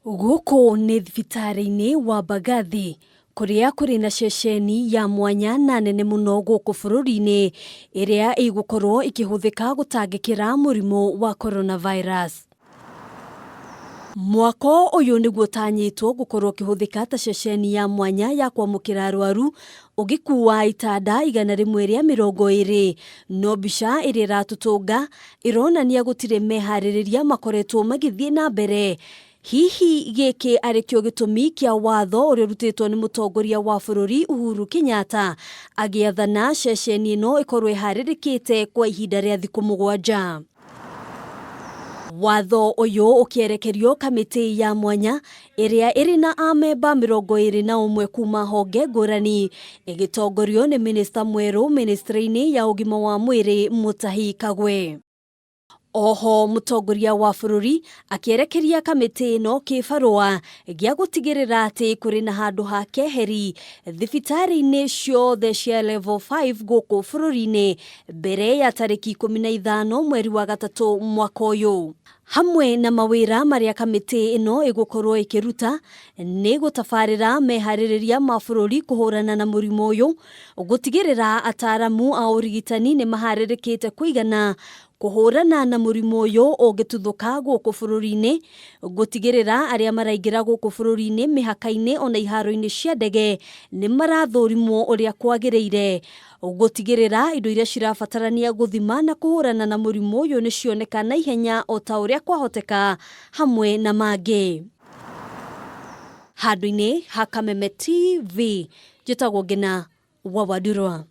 Gũkũ nĩ thibitarĩ-inĩ wa Mbagathi kũrĩa kũrĩ na ceceni ya mwanya na nene mũno gũkũ bũrũri-inĩ ĩrĩa ĩgũkorwo ĩkĩhũthĩka gũtangĩkĩra mũrimũ wa coronavirus. Mwako ũyũ nĩguo ũtanyĩtwo gũkorwo ũkĩhũthĩka ta ceceni ya mwanya ya kwamũkĩra arwaru ũgĩkuua itanda 120, no mbica ĩrĩa ĩratũtũnga ĩronania gũtirĩ meharĩrĩria makoretwo magĩthiĩ na mbere. Hihi gĩkĩ arĩ kĩo gĩtũmi kĩa watho ũrĩa ũrutĩtwo nĩ mũtongoria wa bũrũri Uhuru Kenyatta agĩathana ceceni ĩno ĩkorwo ĩharĩrĩkĩte kwa ihinda rĩa thikũ 7. Watho ũyũ ũkĩerekerio kamĩtĩ ya mwanya ĩrĩa ĩrĩ na amemba 21 kuma honge ngũrani ĩgĩtongorio nĩ minista mwerũ ministry-inĩ ya ũgima wa mwĩrĩ Mutahi Kagwe. Oho mũtongoria wa bũrũri akĩerekeria kamĩtĩ ĩno kĩbarũa gĩa gũtigĩrĩra atĩ kũrĩ na handũ ha keheri thibitarĩ-inĩ ciothe cia level 5 gũkũ bũrũri-inĩ mbere ya tarĩki 15 mweri wa gatatũ mwaka ũyũ. Hamwe na mawĩra marĩa kamĩtĩ ĩno ĩgũkorwo ĩkĩruta nĩ gũtabarĩra meharĩrĩria ma bũrũri kũhũrana na mũrimũ ũyũ, gũtigĩrĩra ataramu a ũrigitani nĩ maharĩrĩkĩte kũigana kũhũrana na mũrimũ ũyũ ũngĩtuthũka gũkũ bũrũri-inĩ, gũtigĩrĩra arĩa maraingĩra gũkũ bũrũri-inĩ mĩhaka-inĩ ona iharo-inĩ cia ndege nĩ marathũrimwo ũrĩa kwagĩrĩire, gũtigĩrĩra indo iria cirabatarania gũthima na kũhũrana na mũrimũ ũyũ nĩ cioneka na ihenya o ta ũrĩa kwahoteka hamwe na mangĩ. Handũ-inĩ ha Kameme TV, njĩtagwo Ngina wa Wandurwa.